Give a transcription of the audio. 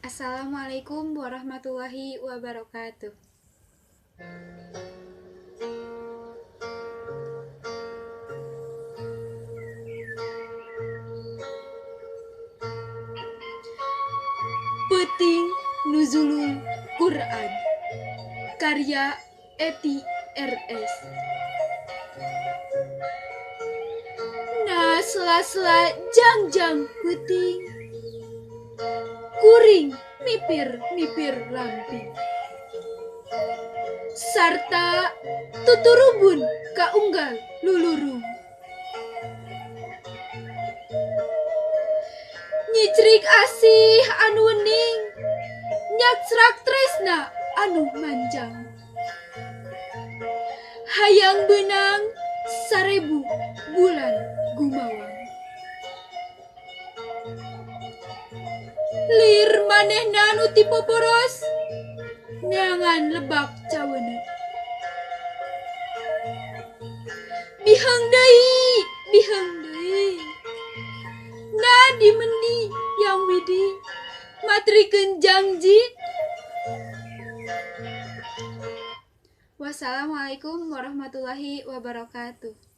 Assalamualaikum warahmatullahi wabarakatuh. Peuting Nuzulul Quran karya Eti RS. Na sela-sela jangjang peuting, kuring mipir-mipir lamping, sarta tuturubun kaunggal lulurung. Nyicrik asih anu wening, nyakcrak tresna anu manjang. Hayang beunang 1000 bulan gumawang. Lir manehna nu ti poporos, neangan lebak caweuneu. Biheung deui, biheung deui. Na dimendi yang widi, matrikeun jangji. Wassalamualaikum warahmatullahi wabarakatuh.